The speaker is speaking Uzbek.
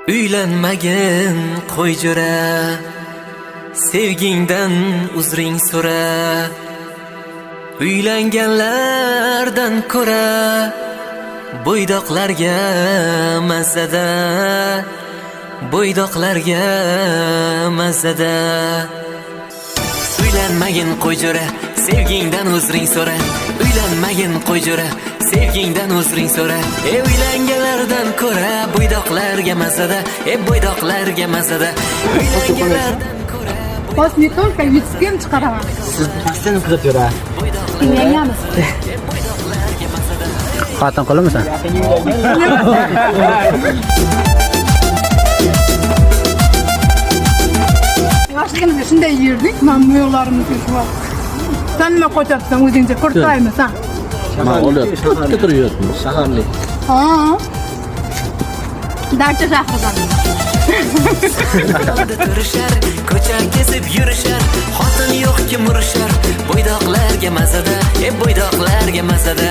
Uylanmagin, qo'y jo'ra, sevgingdan uzring so'ra. Uylanganlardan ko'ra bo'ydoqlarga mazada, bo'ydoqlarga mazada. Uylanmagin, qo'y jo'ra, sevgingdan uzring so'ra. Uylanmagin, qo'y jo'ra, sevgingdan uzring so'ra. E, uylanganlardan ko'ra bo'ydoqlarga mazada, e, bo'ydoqlarga mazada. Uylanganlardan ko'ra. Пост не только YouTube'ga ham chiqaraman. Siz pastdan kuzatib yuradi. Yangamiz. Xotin qilimisan? Yoshligimizda shunday yerdik, mana bu yoqlarimizga shu vaqt. Sen nima qochyapsan o'zingcha? Kurtaymisan? Man olyapti. Bitta turyapman. Shaharlik. Ha. Darcha shahridan. Yo'lda turishar, ko'cha kesib yurishar, xotin yo'q, kim urishar, bo'ydoqlarga mazada, e, bo'ydoqlarga mazada.